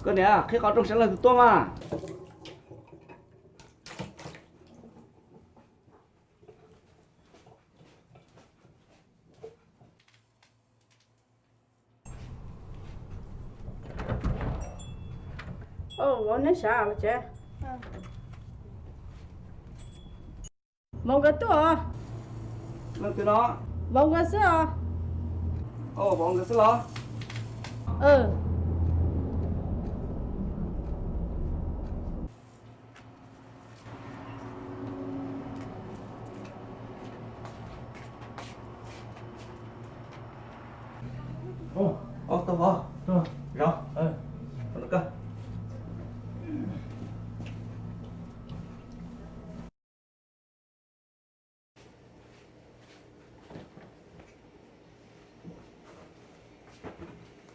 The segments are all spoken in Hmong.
Koj niam, qhib qhov rooj saib leej twg tuaj mas. Vauv, neb sav los tsev. Vauv nkawd tuaj os. Leej twg no? Vauv nkawd xwb os. Vauv nkawd xwb los? Ov, tau vauv. Zov.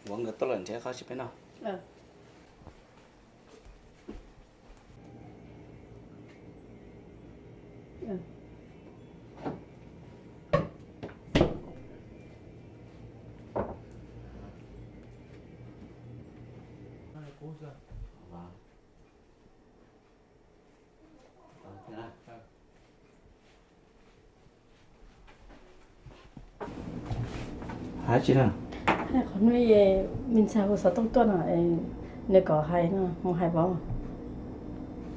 Vauv nkawd tuaj lawm, nrhiav qhov tsis peb noj. Hais tsi na? Qhov no me ntxhais hu xov tooj tuaj no, nws kom hais no mus hais vauv.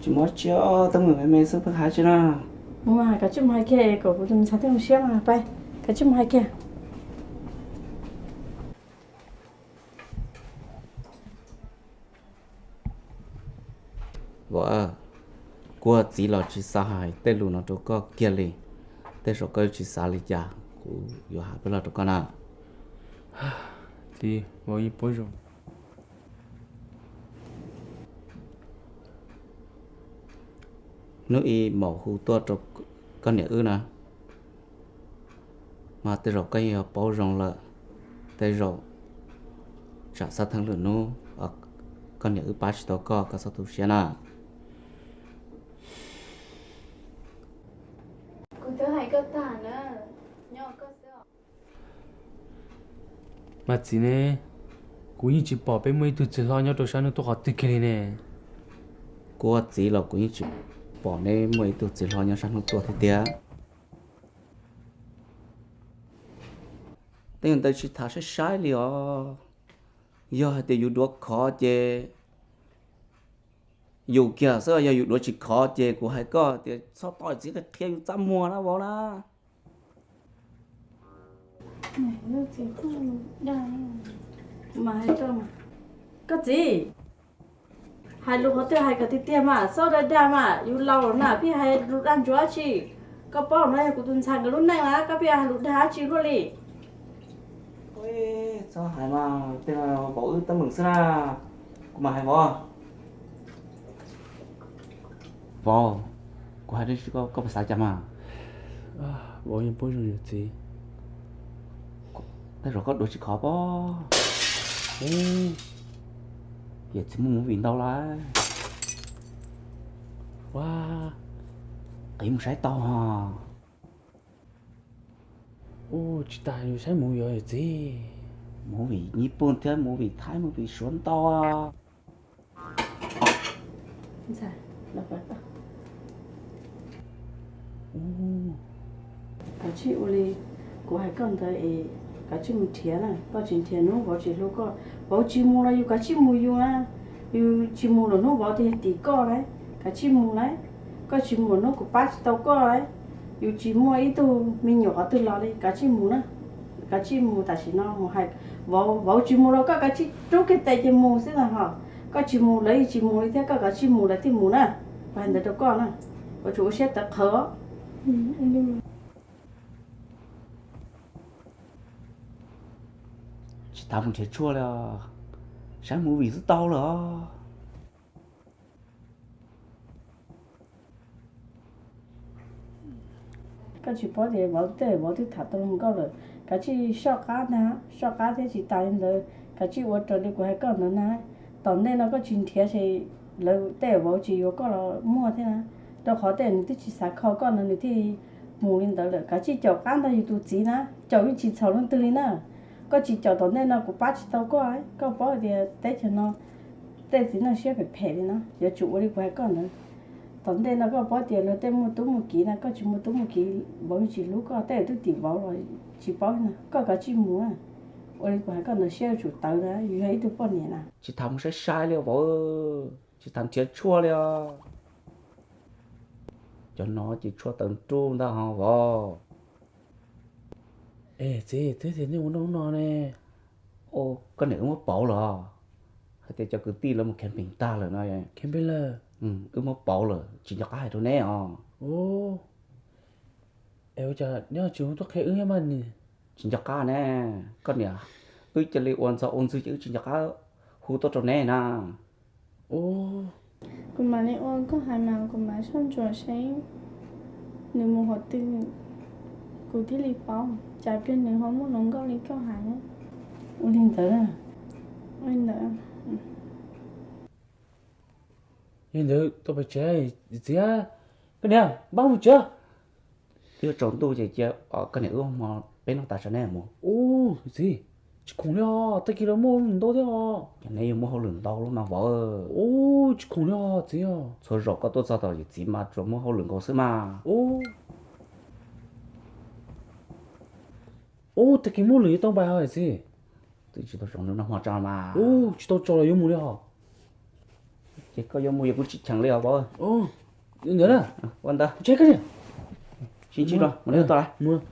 Tsis muaj tsi, teeb meem me me xwb, pheej hais tsi na. Mus mas, kav tsij mus hais kiag kom kuv tus me ntxhais thiaj zoo siab mas, pab, kav tsij mus hais kiag. Vauv, kuv ua txiv los tsis xav hais tej lus no rau koj kiag li. Tej zaum koj yuav tsis xav li cas, kuv yuav hais peb los rau koj na. Txiv, vauv yeej paub zoo. Hnub ib maum hu tuaj rau koj niam wb na, mas tej zaum koj yeej yuav paub zoo lawm. Tej zaum tsam xab theej lwm hnub koj niam wb pab tsis tau koj, koj txhob tu siab na. Kuv twb hais koj tag na, nyob koj xwb os. Mas txiv ne, kuv yeej tsis pom peb muaj ib tug txiv hlob nyob rau sab hnub tuaj qhov twg kiag li ne. Kuv ua txiv los kuv yeej tsis pom neb muaj ib tug txiv hlob nyob sab hnub tuaj thiab tiag. Tej ntawd tsis tham saib saib li os. Yog hais tias yus duav khov ces yus kiag xwb, yog yus duav tsis khov ces kuv hais koj tias txhob tos txiv qhia yus txaj muag na vauv na. Koj txiv, hais lus qhov twg hais kom tiag tiag mas, txhob dag dag mas, yus laus na pheej hais lus dag ntsuav dab tsi. Koj paub no yog kuv tus ntxhais nkawd lub neej na, koj pheej hais lus dag dab tsi luaj li. Txhob hais mas, tej no vauv wb teeb meem xwb na. Kuv mam hais vauv. Vauv, kuv hais dab tsi koj puas xav cas mas? Vauv yeej paub zoo yawm txiv. Tej zaum koj duav tsis khov pob. Yawm txiv muaj movie ntau lawm. Ua, qiv mus saib tau. Ua, tsis tas yus saib movie yawm txiv. Movie Nyij Pooj thiab movie Thaib, movie Suav ntau. Kav tsij ua li kuv hais koj ntawd es kav tsij mus nrhiav na, koj tsis nrhiav hnub vauv tsis hlub koj. Vauv tsis mus los yus kav tsij mus yus na, yus tsis mus los hnub vauv thiaj tim koj lauj, kav tsij mus lauj. Koj tsis mus hnub kuv pab tsis tau koj lauj, yus tsis muaj ib tug me nyuam qhov twg los li, kav tsij mus na, kav tsij mus tam sim no mus hais vauv, vauv tsis mus los koj kav tsij rub kiag tes ces mus xwb ntag hos. Koj tsis mus lawv yeej tsis mus li thiab, koj kav tsij mus lawv thiaj mus na. Kuv hais ntawd rau koj na, kuv tsuas ua siab tawv qhawv. Tsis tas mus nrhiav tshuaj li os, saib movie xwb tau lawm os. Koj tsis paub tias vauv tej vauv twb tham tau hluas nkauj lawm, kav tsij soj qab ntag, soj qab thiab tsis tas li ntawd kav tsij ua raws li kuv hais koj ntawd na. Tom ntej no koj tsis nrhiav ces lawv tej vauv tsis yuav koj los muaj thiab na, rau qhov tej nws twb tsis xav kho koj no nws thiaj mus li ntawd lawm. Kav tsij caum qab ntag yus tus txiv na, caum yeej tsis txhaum leej twg li na. Koj tsis caum tom ntej no kuv pab tsis tau koj, koj paub tias teb chaws no Tej txiv neej siab phem phem li no yuav tsum ua li kuv hais koj ntawd. Tom ntej no koj paub tias luag tej muaj tub muaj kiv no, koj tsis muaj tub muaj kiv, vauv tsis hlub koj, tej twb tim vauv los tsis paub no, koj kav tsij mus. Ua li kuv hais koj ntawd, siab yuav tsum tawv na, yus yog ib tug poj niam na. Tsis tham mus saib sai li vauv, tsis tham nrhiav tshuaj li os. Cov no ces tshuaj tawv nruj ntag ho vauv. Es txiv, twb tias nej ua noj no ne. Koj niam wb muab pauv lawm, hais tias cov kwv tij lawv mus camping tag lawm no. Camping lawm? Wb muab pauv lawm, tsis nco qab hais rau neb os. Es ua cas neb tsis hu tuaj qhia wb thiab mas? Tsis nco qab ne, koj niam, wb cia li ua ntxhov ua ntxwg ces wb tsis nco qab hu tuaj rau neb na. Kuv mam li ua koj hais mas kuv mam soj ntsuam seb nws mus qhov twg, kuv thiaj li paub, tsam pliag nws ho muaj hluas nkauj li koj hais. Ua li ntawd. Ua li ntawd. Yog li ntawd tau pes tsev, txiv, koj niam, npaj mus tsev. Twb yuav tsaus ntuj ces cia koj niam wb ua hmo peb noj tas tso neb mus. Ub, txiv, tsis khoom li os, tag kis lawv muaj hauj lwm ntau thiab os. Ces neb yuav muaj hauj lwm ntau lub mas vauv. Ub, tsis khoom li os txiv. Txhua zaus koj tuaj txog tom yawm txiv mas tsuas muaj hauj lwm nkaus xwb mas. Ub, tag kis muaj hauj lwm yuav tau npais hos txiv. Twb tsis tau tsaus ntuj noj hmo tso mas. Ub, tsis tau tsaus los yuav mus li os. Ces koj yuav mus, yog kuv tsis cheem li os vauv. Ntawd na. Ua ntawd. Tsis ntsib los mus li tau lawm.